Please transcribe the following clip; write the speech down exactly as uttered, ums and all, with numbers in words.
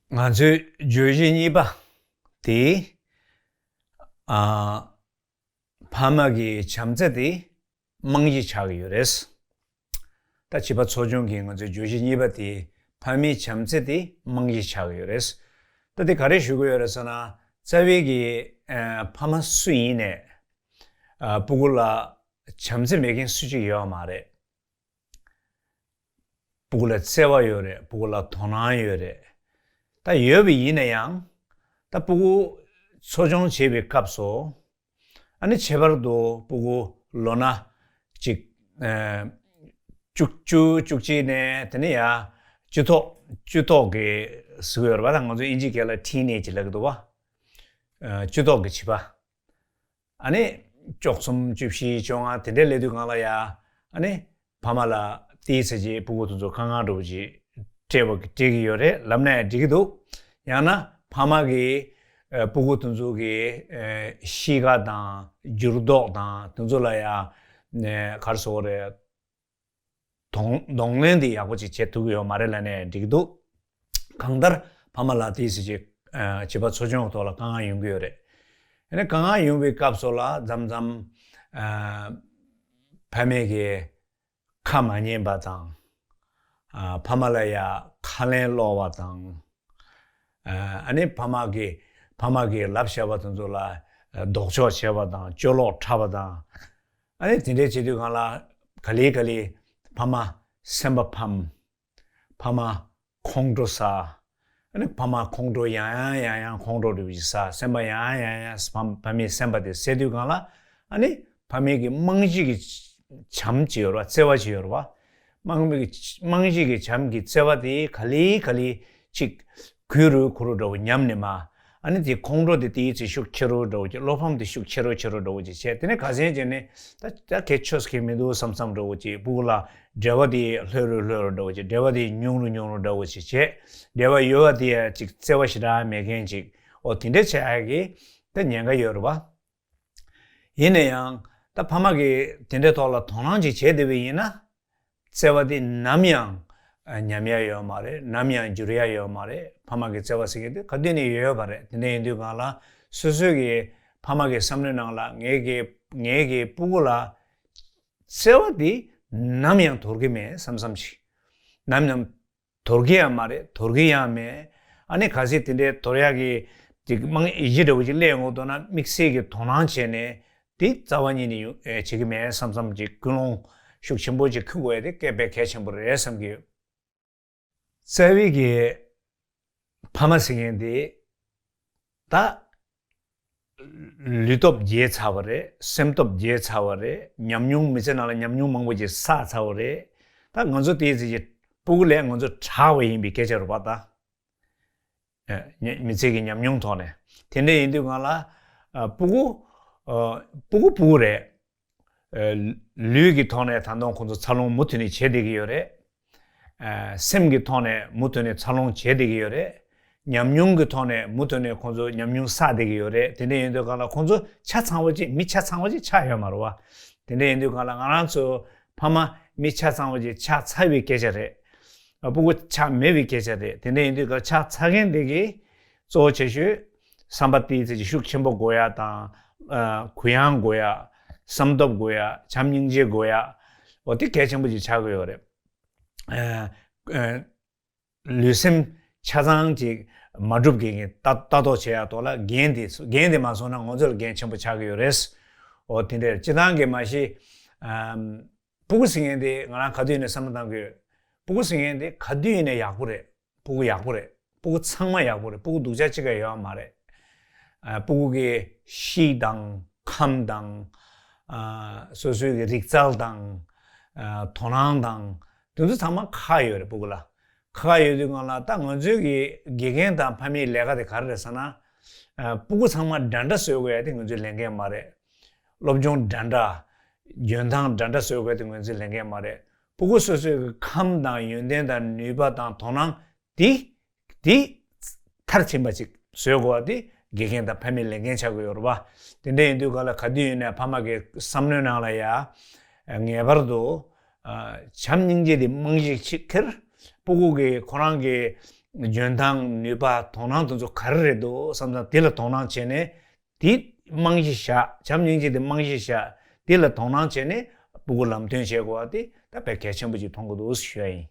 ང་ཚོའི་བརྗོད་གཞི་གཉིས་པ་དེ། ཨ། ཕ་མ་གི་བྱམས་བརྩེ་དེ་རྨང་གཞི་ཆགས་ཀྱི་ཡོད་རེད། ད་བྱིས་པ་འཚོ་སྐྱོང་གི་ང་ཚོའི་བརྗོད་གཞི་གཉིས་པ་དེ་ཕ་མའི་བྱམས་བརྩེ་དེ་རྨང་གཞི་ཆགས་ཀྱི་ཡོད་རེད། ད་དེ་ག་རེ་ཞུ་གི་ཡོད་རེད་ཟེར་ན། རྩ་བའི་གི་ཨ་ཕ་མ་སུ་ཡིན་ནའི་ཨ་སྤུ་གུ་ལ་བྱམས་བརྩེ་མེད་མཁན་སུ་གཅིག་ཡོད་མ་རེད། སྤུ་གུ་ལ་བརྩེ་བ་ཡོད་རེད། སྤུ་གུ་ལ་དོ་སྣང་ཡོད་རེད། ད་ཡོད་པ་ཡིན་ན་ཡང་། ད་སྤུ་གུ་འཚོ་སྐྱོང་བྱེད་པའི་སྐབས་སུ། ཨ་ནི་ཁྱད་པར་དུ་སྤུ་གུ་ལོ་ན་གཅིག་ཨ་བཅུ་བཅུ་བཅུ་གཅིག་ནས་དེ་ནས་ཡ་བཅུ་ཐོག་བཅུ་ཐོག་གི་ཟེར་གྱི་ཡོད་རེད་པ། ད་ང་ཚོ་དབྱིན་ཇིའི་སྐད་ལ་teen age ལབ་ཀྱི་འདུག་པ། ཨ་བཅུ་ཐོག་གི་བྱིས་པ། ཨ་ནི་བཅུ་གསུམ་བཅུ་བཞི་བཅོ་ལྔ་དེ་འདྲའི་སླེབས་དུས་སྒང་ལ་ཡ། ཨ་ནི་ཕ་མ་ལ་དེའི་ཚེ་གཅིག་སྤུ་གུ་དེ་ཚོ་དཀའ་ངལ་འདྲ་བོ་ཅིག་སྤྲད་པ་སྤྲད་ཀྱི་ཡོད་རེད་ལབ་ན་ཡང་འགྲིག་གི་འདུག། ཡང་ན་ཕ་མ་གིས་ཨ་སྤུ་གུ་དེ་ཚོ་གི་ཨ་གཤིས་ཀ་དང་འགྱུར་ལྡོག་དང་དེ་ཚོ་ལ་ཡ་ནས་ག་རེ་ཟེར་དགོས་རེད། གདོང་གདོང་ལེན་དེ་ཡག་པོ་ཅིག་བྱེད་ཐུབ་ཀྱི་ཡོད་མ་རེད་ལབ་ནའི་འགྲིག་གི་འདུག། གང་ལྟར་ཕ་མ་ལ་དེའི་ཚེ་གཅིག་ཨ་བྱིས་པ་འཚོ་སྐྱོང་གི་ཐོག་ལ་དཀའ་ངལ་ཡོང་གི་ཡོད་རེད། ཡིན་ནའི་དཀའ་ངལ་ཡོང་བའི་སྐབས་སུ་ལ་མཚམས་མཚམས་ཨ་ཕ་མས་ཀྱི་ཁ་མ་ཉན་པ་དང་། ཨ་ཕ་མ་ལ་ཡ་ཁ་ལན་སློག་པ་དང་། ཨ་ནི་ཕ་མ་གི་ཕ་མ་གི་ལབ་བཤད་པ་དེ་ཚོ་ལ་ལྡོག་ཕྱོགས་བྱས་པ་དང་གཅོད་ལོག་འཁྲབ་པ་དང་། ཨ་ནི་དེ་འདྲའི་བྱེད་དུས་སྒང་ལ་ག་ལེ་ག་ལེ་ཕ་མ་སེམས་པ་ཕམ། ཕ་མ་ཁོང་ཁྲོ་ཟ། ཨ་ནི་ཕ་མ་ཁོང་ཁྲོ་ཡང་ཡང་ཡང་ཡང་ཁོང་ཁྲོ་འདྲ་བོ་ཅིག་ཟ། སེམས་པ་ཡང་ཡང་ཡང་ཕ་ཕ་མའི་སེམས་པ་དེ་ཟད་དུས་སྒང་ལ། ཨ་ནི་ཕ་མའི་གི་རྨང་གཞི་གི་བྱམས་ཅིག་ཡོད་རེད་པ། བརྩེ་བ་ཅིག་ཡོད་རེད་པ། རྨང་གི་རྨང་གཞི་གི་བྱམས་ཀྱི་བརྩེ་བ་དེ་ག་ལེ་ག་ལེ་ཅིག་གུ་རུ་གུ་རུ་འདྲ་བོ་ཉམས་ནས་མ། ཨ་ནི་དེ་ཁོང་ཁྲོ་དེ་དེའི་ཚེ་ཤུགས་ཆེ་རུ་འདྲ་བོ་ཅིག། བློ་ཕམ་དེ་ཤུགས་ཆེ་རུ་ཆེ་རུ་འདྲ་བོ་ཅིག་བྱས། དེ་ནས་ག་ཚད་བྱས་ནས་ད་ད་གལ་ཆེ་ས་གལ་མི་འདུག་བསམ་བསམ་འདྲ་བོ་ཅིག། སྤུ་གུ་ལ་འབྲེལ་བ་དེ་ལྷོད་རུ་ལྷོད་རུ་འདྲ་བོ་ཅིག། འབྲེལ་བ་དེ་ཉུང་རུ་ཉུང་རུ་འདྲ་བོ་ཅིག་བྱས། འབྲེལ་བ་ཡོད་པ་དེ་ཡང་ཅིག་བརྩེ་བ་ཞེ་དྲག་མེད་མཁན་ཅིག། འོ་དེ་འདྲ་བྱེད་ཡག་གི་ད་ཉེན་ཁ་ཡོད་རེད་པ། ཡིན་ན་ཡང་ད་ཕ་མ་གིས་དེ་འདྲའི་ཐོག་ལ་དོ་སྣང་ཅིག་བྱས་བསྡད་པ་ཡིན་ན། བརྩེ་བ་དེ་ནམ་ཡང་ཉམས་ཡ་ཡོད་མ་རེད། ནམ་ཡང་འགྱུར་ཡ་ཡོད་མ་རེད། ཕ་མ་གི་བརྩེ་བ་ཟེར་མཁན་དེ་ག་དུས་ནས་ཡོད་ཡོད་པ་རེད། དེ་འདྲ་ཡིན་དུས་སྒང་ལ་སོ་སོའི་གི་ཕ་མ་གི་བསམ་བློའི་ནང་ལ་ངའི་གི་ངའི་གི་སྤུ་གུ་ལ་བརྩེ་བ་དེ་ནམ་ཡང་དོར་གི་མེད་བསམ་བསམ་ཞིག། ནམ་ཡང་དོར་གི་ཡང་མ་རེད། དོར་གི་ཡང་མེད། ཨ་ནི་གལ་སྲིད་དེ་འདྲའི་དོར་ཡག་གི་ཅིག་རྨང་གཞི་འདྲ་བོ་ཅིག་སླེབས་ཡོང་དུས་ན་དམིགས་བསལ་གྱི་དོ་སྣང་བྱས་ནས་དེ་རྩ་བ་ཉིད་ནས་ཡོང་ཨེ་བྱེད་ཀྱི་མེད་བསམ་བསམ་ཅིག་ཀུན་སློང་ཤུགས་ཆེན་པོ་ཅིག་འཁྱེར་དགོས་ཡ་དེ་དཔེ་དཔེ་གལ་ཆེན་པོ་རེད་བསམ་གྱི་ཡོད། རྩ་བའི་གི་ཕ་མ་ཟེར་མཁན་དེ་ད་ལུས་སྟོབས་རྒྱས་ཚར་བ་རེད། སེམས་སྟོབས་རྒྱས་ཚར་བ་རེད། ཉམས་མྱོང་མི་ཚེ་ནང་ལ་ཉམས་མྱོང་མང་པོ་ཅིག་བསགས་ཚར་བ་རེད། ད་ང་ཚོ་དེའི་ཚེ་གི་སྤུ་གུ་ལས་ང་ཚོ་དྲག་པ་ཡིན་པའི་སྐད་ཆ་རེད་པ་ད། ཨ་ཉ་མི་ཚེ་གི་ཉམས་མྱོང་ཐོག་ནས། དེ་འདྲ་ཡིན་དུས་སྒང་ལ་ཨ་སྤུ་གུ་ཨ་སྤུ་གུ་སྤུ་གུ་རེད། ཨ་ལུས་ཀྱི་ཐོག་ནས་ད་དུང་ཁོང་ཚོ་འཚར་ལོངས་མུ་མཐུད་ནས་བྱེད་བསྡད་ཀྱི་ཡོད་རེད། ཨ་སེམས་ཀྱི་ཐོག་ནས་མུ་མཐུད་ནས་འཚར་ལོངས་བྱེད་བསྡད་ཀྱི་ཡོད་རེད། ཉམས་མྱོང་གི་ཐོག་ནས་མུ་མཐུད་ནས་ཁོང་ཚོ་ཉམས་མྱོང་བསགས་བསྡད་ཀྱི་ཡོད་རེད། དེ་འདྲ་ཡིན་དུས་སྒང་ལ་ཁོང་ཚོ་ཆ་ཚང་བ་ཅིག་མི་ཆ་ཚང་བ་ཅིག་ཆགས་ཡོད་མ་རེད་པ། དེ་འདྲ་ཡིན་དུས་སྒང་ལ་ང་རང་ཚོ་ཕ་མ་མི་ཆ་ཚང་བ་ཅིག་ཆགས་ཚར་བའི་སྐད་ཆ་རེད། ཨ་སྤུ་གུ་ཆགས་མེད་པའི་སྐད་ཆ་རེད། དེ་འདྲ་ཡིན་དུས་སྒང་ཆགས་ཚར་མཁན་དེ་གིས་གཙོ་བོ་ཆེ་ཤོས་བསམ་པ་དེའི་ཚེ་གི་ཤུགས་ཆེན་པོ་དགོས་ཡ་དང་། ཨ་གུ་ཡངས་དགོས་ཡ། བསམ་སྟོབས་དགོས་ཡ། བྱམས་སྙིང་རྗེ་དགོས་ཡ། འོ་དེ་གལ་ཆེན་པོ་ཅིག་ཆགས་ཀྱི་ཡོད་རེད། ཨ་ཨ་ལུས་སེམས་ཆ་ཚང་ཅིག་མ་འགྲུབ་མཁན་གྱི་ལྟ་ལྟ་རྟོག་བྱེད་ཡ་ཐོག་ལ་འགན་དེ་འགན་དེ་མ་སོང་ན་ང་ཚོ་ལ་འགན་ཆེན་པོ་ཆགས་ཀྱི་ཡོད་རེད། འོ་དེ་འདྲ་སྤྱིར་བཏང་གི་མ་གཞི་ཨམ་སྤུ་གུ་ཟེར་མཁན་དེ་ང་རང་ག་དུས་ཡིན་ནའི་བསམ་བློ་བཏང་གི་ཡོད། སྤུ་གུ་ཟེར་མཁན་དེ་ག་དུས་ཡིན་ནའི་ཡག་པོ་རེད། སྤུ་གུ་ཡག་པོ་རེད། སྤུ་གུ་ཚང་མ་ཡག་པོ་རེད། སྤུ་གུ་སྡུག་ཅག་གཅིག་ཀྱང་ཡོད་མ་རེད། ཨ་སྤུ་གུ་གི་གཤིས་དང་ཁམས་དང་། ཨ་སོ་སོའི་གི་རིག་རྩལ་དང་། ཨ་དོ་སྣང་དང་། དེ་ཚོ་ཚང་མ་ཁག་ཡོད་རེད་སྤུ་གུ་ལ། ཁག་ཡོད་དུས་སྒང་ལ་ད་ང་ཚོའི་གི་དགེ་རྒན་དང་ཕ་མའི་ལས་ཀ་དེ་ག་རེ་རེད་ཟེར་ན། ཨ་སྤུ་གུ་ཚང་མ་འདྲ་འདྲ་བཟོ་དགོས་ཡ་དེ་ང་ཚོའི་ལས་འགན་མ་རེད། སློབ་སྦྱོང་འདྲ་འདྲ། འཇོན་ཐང་འདྲ་འདྲ་བཟོ་དགོས་དེ་ང་ཚོའི་ལས་འགན་མ་རེད། སྤུ་གུ་སོ་སོའི་གི་ཁམས་དང་ཡོན་ཏན་དང་ནུས་པ་དང་དོ་སྣང་དེ་དེ་མཐར་ཕྱིན་པ་ཅིག་བཟོ་དགོས་པ་དེ་དགེ་རྒན་དང་ཕ་མའི་ལས་འགན་ཆགས་ཀྱི་ཡོད་རེད་པ། དེ་འདྲ་ཡིན་དུས་སྒང་ལ་ག་དུས་ཡིན་ནའི་ཕ་མ་གི་བསམ་བློའི་ནང་ལ་ཡ་ངེས་པར་དུ་ཨ་བྱམས་སྙིང་རྗེ་དེ་རྨང་གཞི་ཅིག་འཁྱེར། སྤུ་གུ་གི་ཁོ་རང་གི་ འཇོན་ཐང་ནུས་པ་དོ་སྣང་དེ་ཚོ་ག་རེ་རེད་འདུག་བསམ་ཙང་དེ་ལ་དོ་སྣང་བྱས་ནས། དེ་རྨང་གཞི་བཞག་བྱམས་སྙིང་རྗེ་དེ་རྨང་གཞི་བཞག་དེ་ལ་དོ་སྣང་བྱས་ནས་སྤུ་གུ་ལམ་སྟོན་བྱེད་དགོས་པ་དེ་ད་དཔེ་གལ་ཆེན་པོ་ཅིག་མཐོང་གི་འདུག་ཞུ་ཡ་ཡིན།